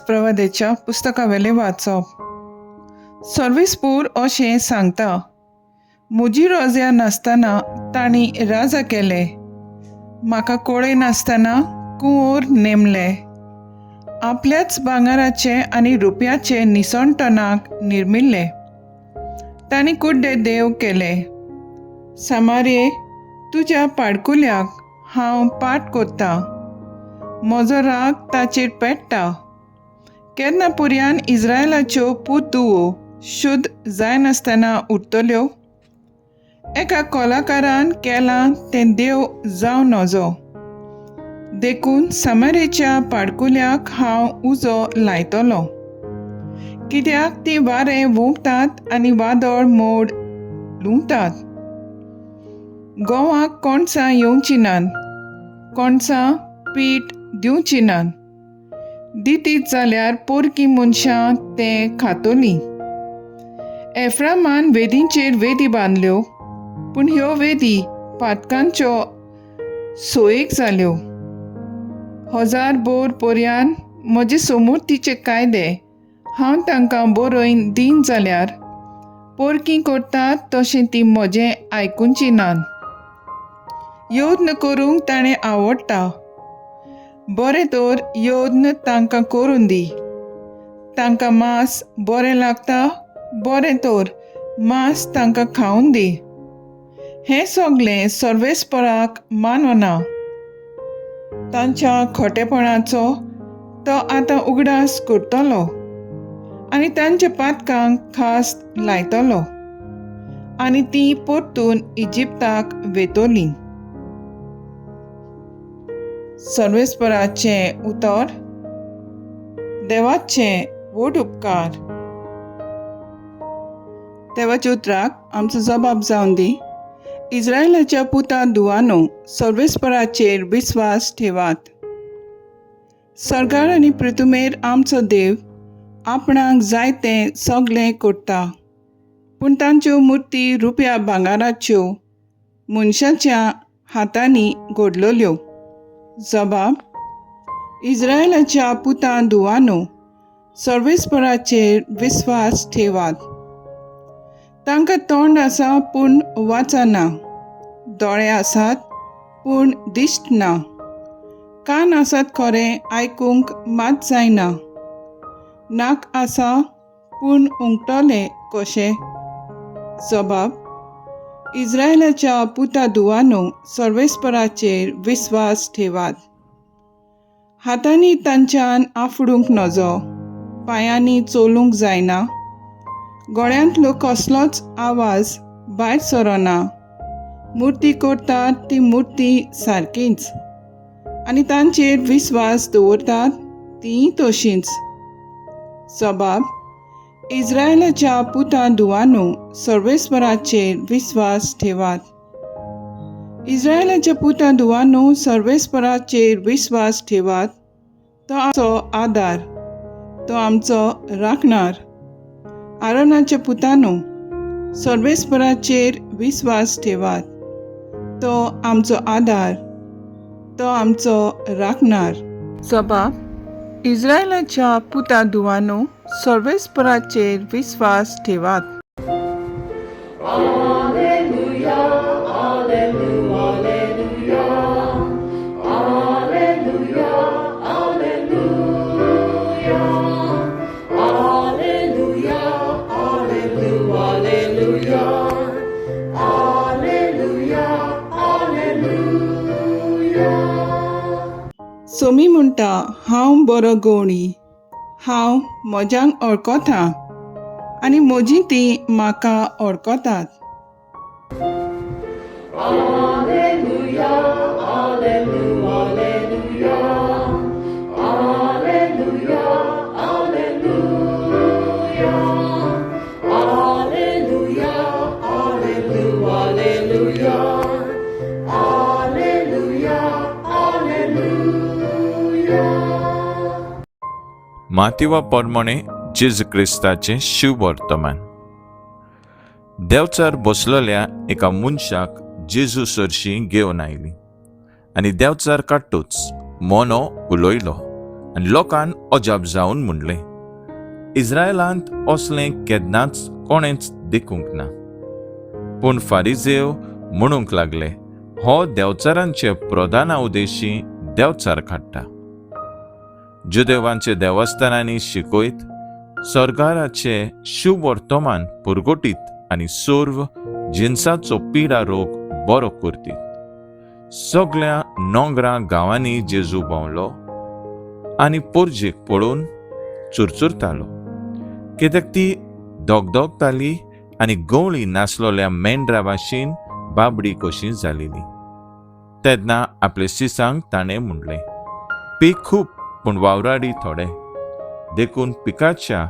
प्रवादेच्या पुस्तकावेलें वाचप. सर्वेस्पूर अशें सांगता, म्हजी रजा नासतना तांणी राजा केले, म्हाका कळय नासतना कुंवर नेमले, आपल्याच भांगराचे आनी रुपयाचे निसणटणाक निर्मिल्ले, तांणी कुड्डे देव केले. सामारे, तुज्या पाडकुल्याक हांव पाट कोत्तां, म्हजो राग ताचेर पेट्टा. केन्ना पुर्यान इस्रायलाच्यो पूत धुवो शुद्ध जायनासतना उरतल्यो? एका कलाकारान केलां तें देव जावं नजो. देखून समारेच्या पाडकुल्याक हांव उजो लायतलो, कित्याक ती वारें वोंपतात आनी वादळ मोड लुंवतात. गोवाक कोणसां येवची नात, कोणसां पीठ दिवची नात, दितीत जाल्यार पोरकी मनशां तें खातलीं. एफ्रामान वेदींचेर वेदी बांदल्यो, पूण ह्यो वेदी पातकांच्यो सोयेक जाल्यो. हजार बोर पोरयान म्हजे सोमुर्तीचे कायदे हांव तांकां बरोवन दीन जाल्यार पोरकी करतात तशें ती म्हजें आयकुची नात. यत्न करूंक ताणें आवडटा, बरें तर यत्न तांकां करून दी. तांकां मांस बरें लागता, बरें तर मांस तांकां खावन दी. हें सगलें सर्वेस्पराक मानवना. तांच्या खोटेपणाचो तो आतां उगडास करतलो आनी तांच्या पातकांक खास लायतलो आनी ती परतून इजिप्ताक वेतोली. सर्वेस्पराचें उतर. देवाचें व्हड उपकार. देवाच्या उतराक आमचो जबाब जावन दी. इस्रायलाच्या पुता धुवानो, सर्वेस्पराचेर विस्वास ठेवात. सरकार आनी पृथुमेर आमचो देव आपणाक जाय तें सगलें करता, पूण तांच्यो मुर्ती रुपया भांगाराच्यो, मनशाच्या हातांनी घडलेल्यो. जबाब: इस्रायलाच्या पुता धुवानो, सर्वेस्पराचेर विस्वास ठेवात. तांकां तोंड आसा पूण वाचना, दोळे आसात पूण दिश्ट ना, कान आसात खरें आयकूंक मात जायना, नाक आसा पूण उमटलें कशें? जबाब: इस्रायलाच्या पुता धुवानो, सर्वेस्पराचेर विस्वास ठेवात. हातांनी तांच्यान आफडूंक नजो, पांयांनी चलूंक जायना, गळ्यांतलो कसलोच आवाज भायर सरना. मुर्ती करतात ती मुर्ती सारकीच आनी तांचेर विस्वास दवरतात तीय तशींच. जबाब: इस्रायलाच्या पुता धुवानो, सर्वेस्पराचेर विस्वास ठेवात. इस्रायलाच्या पुता धुवानो, सर्वेस्पराचेर विस्वास ठेवात. तो आमचो आदार, तो आमचो राखणार. आरोनाच्या पुतानो, सर्वेस्पराचेर विस्वास ठेवात. तो आमचो आदार, तो आमचो राखणार. जबाब: इस्रायलाच्या पुता धुवानो, सर्वेस्पराचेर विस्वास ठेवात. Alleluia, Alleluia, Alleluia, Alleluia, Alleluia, Alleluia, Alleluia, Alleluia. Somi म्हणटा, हांव बरो गवणी, हांव म्हज्यांक वळखता आनी म्हजी तीं म्हाका वळखतात. Alleluia, Alleluia, Alleluia, Alleluia, Alleluia, Alleluia, Alleluia, Alleluia. मातिवा प्रमाणे जेजू क्रिस्ताचें शिववर्तमान. देंवचार बसलेल्या एका मनशाक जेजू सरशीं घेवन आयली आनी देंवचार काडटूच मोनो उलयलो. आनी लोकान अजाप जावन म्हणलें, इस्रायलांत असलें केन्नाच कोणेंच देखूंक ना. पूण फारिजेव म्हणूंक लागले, हो देंवचारांचे प्रधाना उदेशी देंवचार काडटा. जुदेवांचे देवस्थानांनी शिकयत, सरकाराचे शुवर्तमान पुरगोटीत आनी सर्व जिनसाचो पिडा रोग बरो करतीत. सगळ्या नोंगरां गांवांनी जेजू भोंवलो आनी पोरजेक पळोवन चुरचुरतालो, कित्याक ती दगदगताली आनी गवळी नासलोल्या मेंढरा भाशेन बाबडी कशी जालेली. तेन्ना आपले शिसांक ताणें म्हणलें, पीक खूब पूण वावराडी थोडे, देखून पिकाच्या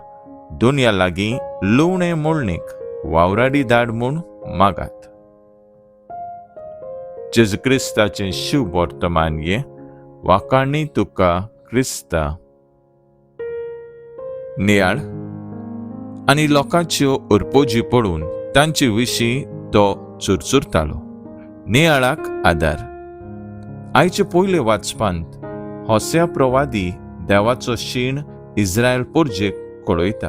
दोनया लागीं लुवणे मोडणेक वावराडी धाड म्हूण मागात. जेजू क्रिस्ताचें शिव वर्तमान हें. वाखाणी तुका क्रिस्ता. नियाळ आनी लोकांच्यो उरपोजी पडून तांचे विशीं तो चुरचुरतालो. नियाळाक आदार. आयचे पयले वाचपांत होस्या प्रवादी देवाचो शीण इस्रायल पोरजेक कळयता.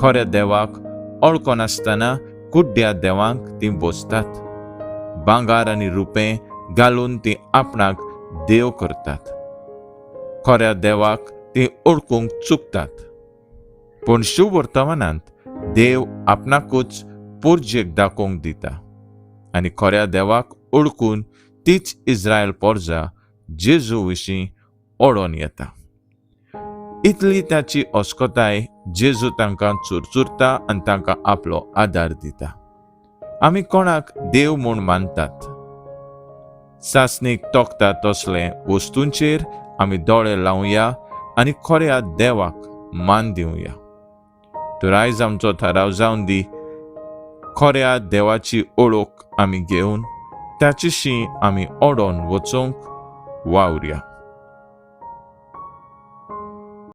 खऱ्या देवाक ओळखनासतना कुड्ड्या देवांक तीं बसतात. भांगार आनी रुपें घालून तीं आपणाक देव करतात. खऱ्या देवाक तीं ओळखूंक चुकतात. पूण शुवर्तमानांत देव आपणाकूच पोरजेक दाखोवंक दिता आनी खऱ्या देवाक ओळखून तीच इस्रायल पोरजा जेजू विशीं ओडोन येता. इतली ताची अस्कताय जेजू तांकां चुरचुरता आनी तांकां आपलो आदार दिता. आमी कोणाक देव म्हूण मानतात? सासणीक तोखता तसले वस्तूंचेर आमी दोळे लावया आनी खऱ्या देवाक मान दिवया. तर आयज आमचो थाराव जावन दी, खऱ्या देवाची ओळख आमी घेवन ताचेशी आमी ओडोन वचूंक वावरया.